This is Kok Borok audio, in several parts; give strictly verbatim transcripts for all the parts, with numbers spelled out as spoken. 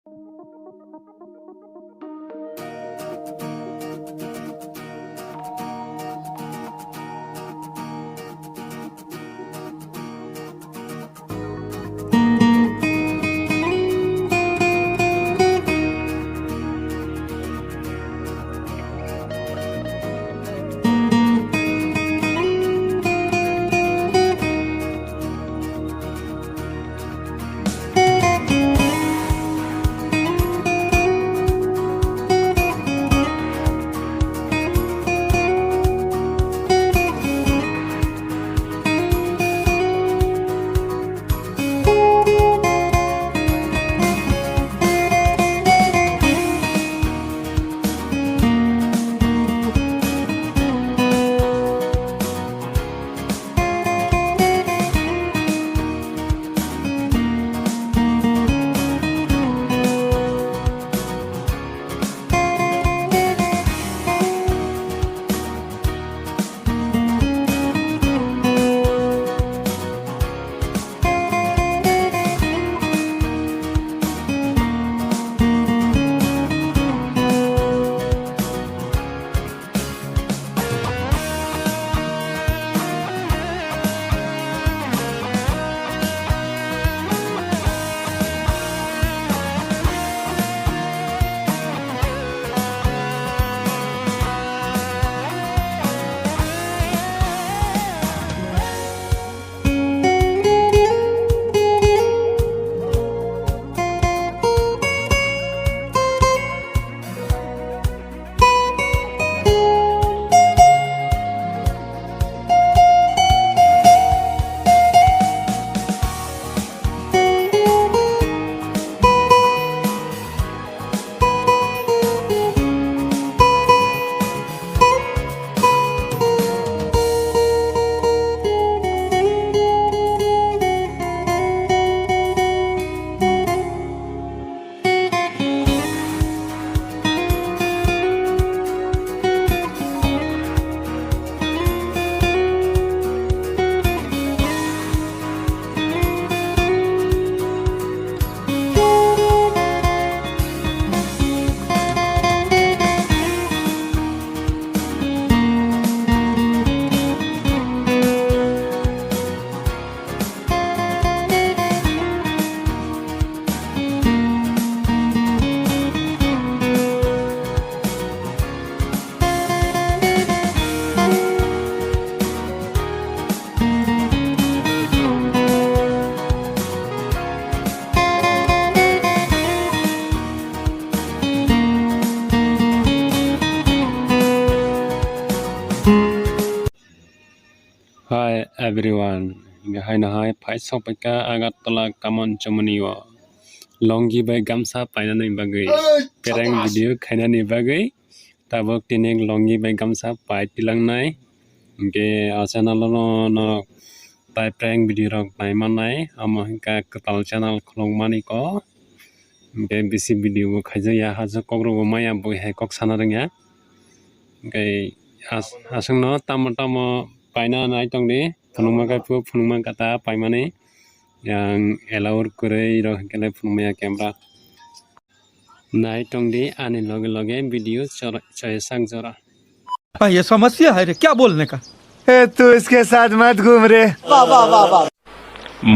Hi everyone, hingke haino hai phai sokpaikha Agartala Kaman Chomoni o longi bai gamsa painani bagwi prank video khainani bagwi tabuk tini longi bai gamsa pai tilangnai. Hingke o channel o no norok tai prank video rok nai mannai, omo hingka kwtal channel khulukmani kok. Hingke bisi video bo khaijakya, hachwk kok rok bo maya bui hai kok sana rwngya. Hingke as-, aswkno tamo tamo paina nai tongdi, phunukma khe phuru, phunukma khe ta paimani. Yang allow kwrwi rok hingke le phunukmaya camera. Nai tongdi ani loge loge video chora-, choya sak jora. हाँ, ये समस्या है रे, क्या बोलने का? ए, तू इसके साथ मत घूम रे।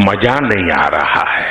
मजा नहीं आ रहा है।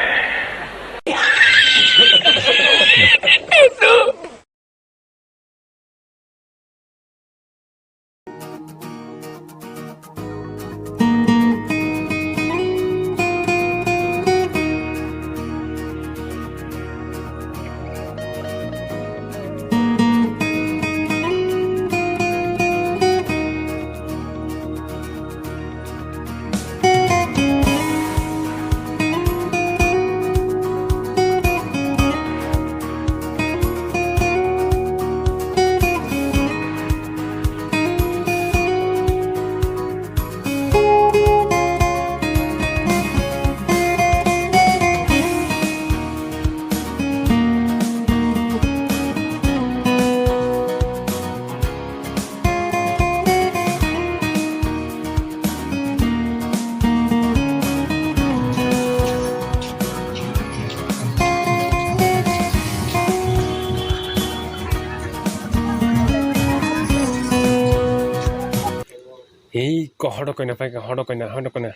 Hei, ko hodo koina pai ka, hodo koina, hodo koina.